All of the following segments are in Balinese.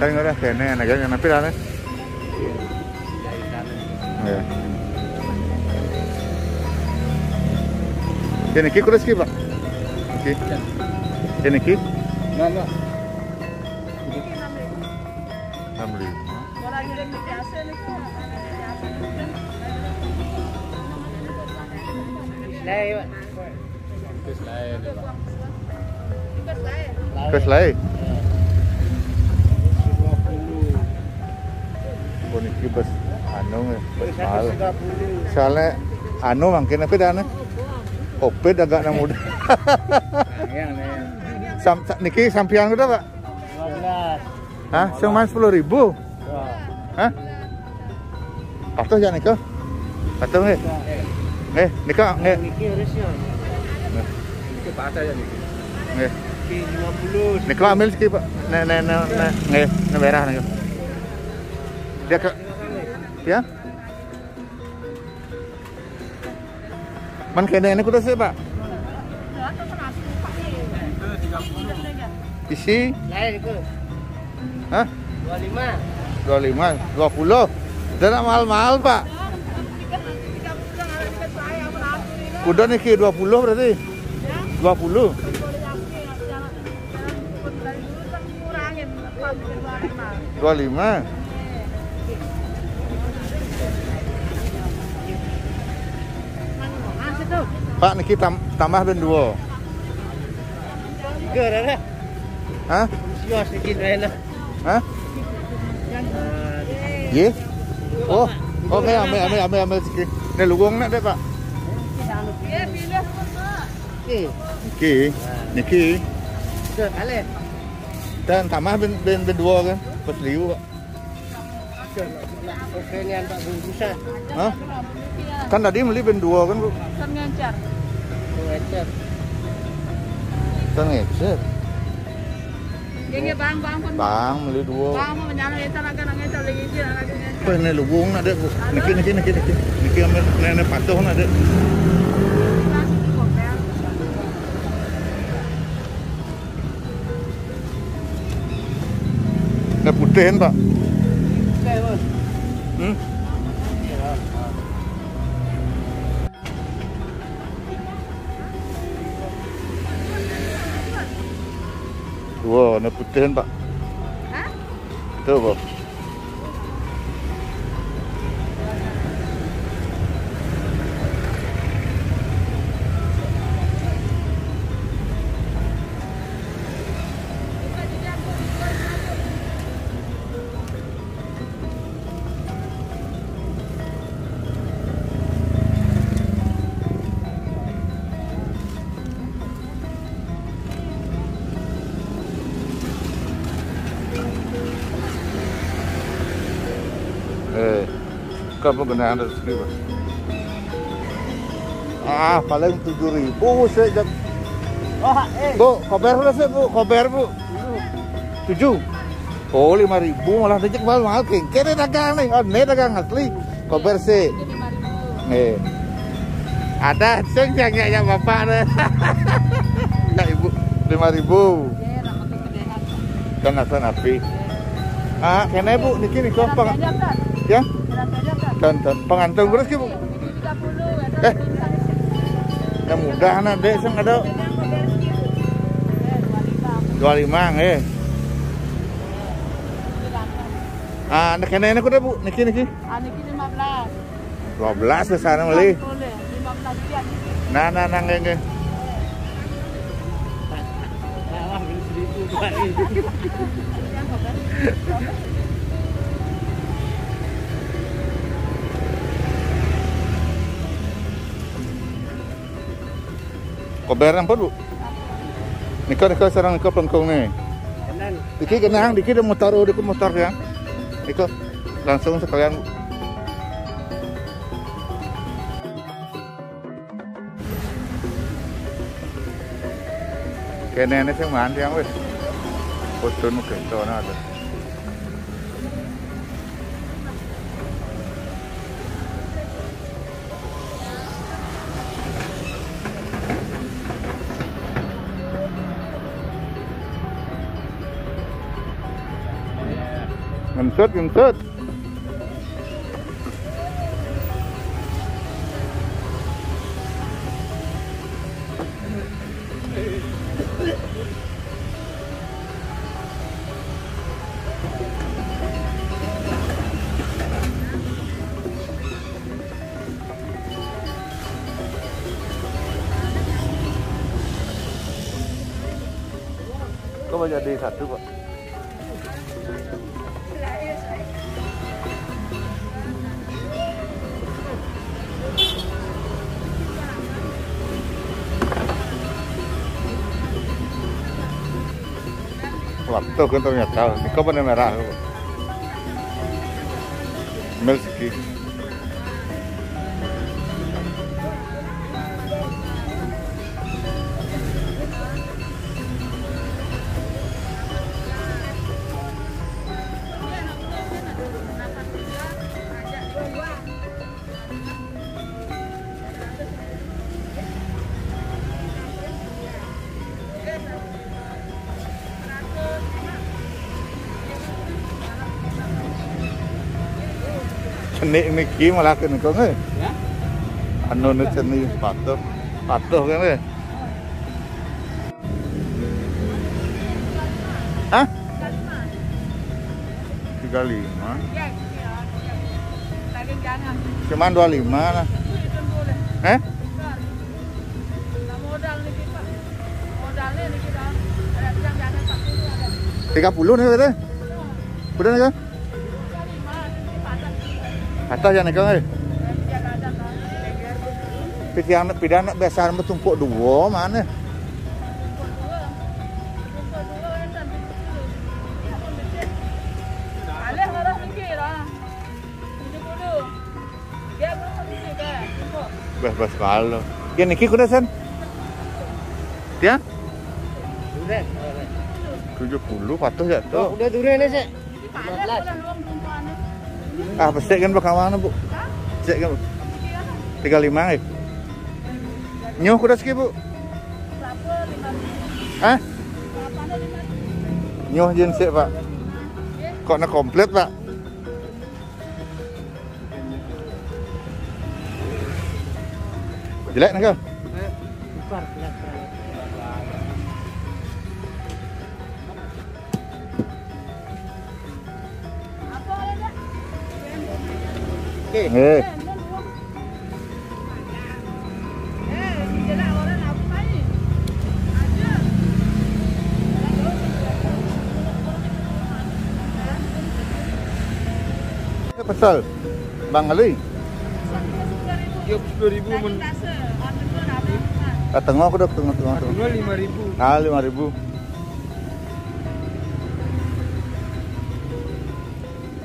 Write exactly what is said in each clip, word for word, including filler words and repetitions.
Kan ora kene, nah, kan napi lah, nih? Iya. Ini ki kurus ki, Pak? Ki. Ini ki? Enam ribu. Nah, iya, Pak. Terus lain. Puniki bes anu, bes mahal. Soalnya anu mangkin apa dah anu? Covid agak nang muda. Sam, sa- niki sampian udah, Pak? Lima belas. Hah? Cuma sepuluh ribu? Hah? Patuh ya nika? Patuh nggih? Nggih, nika nggih. Niki harus ya. Niki patah ya niki. Nggih. Niki lima puluh. Nika ambil sikit, Pak. Nek nek nek nek nggih, nek merah nika. Dia ke ya? Man kene ini kudu sih, Pak. Isi? Lain itu. Hah? Dua lima. Dua lima, dua puluh. Udah nak mahal-mahal, Pak. Udah niki dua puluh berarti. Dua puluh. Dua lima. Pak, niki tam- tambah ben dua. Tiga dah. Hah? Sios niki dah. Hah? Ye? Oh, oke, ambil, ambil, ambil, ambil sikit. Ini luwung nak deh, Pak. Oke. Oke. Niki. Oke, kalian. Dan tambah ben ben ben dua kan, pas liu, Pak. Oke, ini antar bungkusan. Hah? Kan tadi beli ben dua kan, Bu? Kan ngencer. Ngencer. Kan ngecer. Ini bang, bang pun. Bang beli dua. Bang mau menjalan ngencer, agak ngencer lagi sih, agak ngencer. Apa ini luwung nak deh, Bu? Niki niki niki niki. Niki ambil nenek patuh nak deh. Ini putih kan, Pak? Putih, Bos. Hmm? Wah, ini putih kan, Pak? Hah? Tuh, Bos. Eh, kamu kena ada seribu. Ah, paling tujuh ribu sih. Oh, eh. Bu, kober berapa sih, Bu? Kober, Bu. Tujuh. Oh, lima ribu malah dicek mahal-mahal, kengke nih dagang nih. Oh, ini dagang asli. Kober sih. Nih. Ada sing yang ya, ya Bapak deh. Ya Ibu, lima ribu. Kan asal api. Ah, kene Bu, niki niki pang. Ya? Kan kan pengantin terus ki, Bu. Eh. Yang mudah nak dek sing ada. Dua lima nggih. Ah, nek kene ini kuda Bu, niki niki. Ah, niki lima belas. Dua belas ke sana beli. Boleh, lima belas rupiah. Nah, nah, nah, nggih, nggih. Kober ampun, Bu. Nika nika sareng nika plengkung nih. Iki genang dikit motor udah ke motor ya. Nika langsung sekalian. Kene ne sing mandi yang wis. Foto nu keto na ada. Ngentut, ngentut. Kok banyak di satu, Pak? Wah, tuh kan ternyata. Ini kapan merah? Mil segi. Nek niki malah kene kok, eh. Ya? Anu ne seni patuh. Patuh kan, eh. Hah? Tiga lima. Cuman dua lima lah. Eh? Tiga puluh nih, berarti. Udah nih, kan? Atas ya, nih, kan, eh? Pikiran, pidan biasa bertumpuk dua, mana? Bas, bas, kalau. Ya, niki kuda, Sen? Ya? Tujuh puluh, patuh ya, tuh. Udah dulu ini, sih. Ah, pesek kan bakawan, Bu? Pesek kan? Tiga lima, eh. Nyoh kuda siki, Bu? Hah? Nyoh jenis, Pak. Kok na komplit, Pak? Jelek nangka? Oke. Nggih. Pesel. Bang Ali. Tiga puluh ribu men. Ah, tengok aku dah tengok, tengok, tengok. Dua lima ribu. Ah, lima ribu.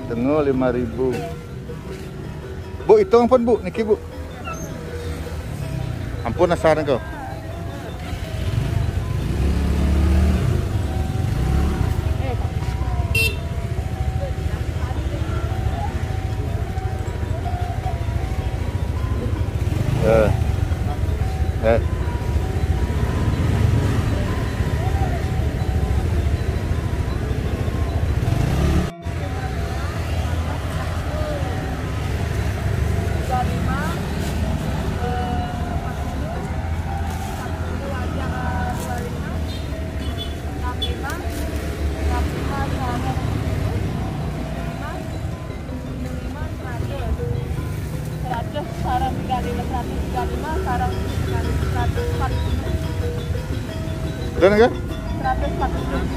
Tengok lima ribu. Bu, hitung pun, Bu, niki, Bu. Ampun, asar engko. Eh. Eh. Seratus, sarang tiga lima, seratus tiga lima, sarang seratus empat puluh. Udah, enggak? Seratus empat puluh.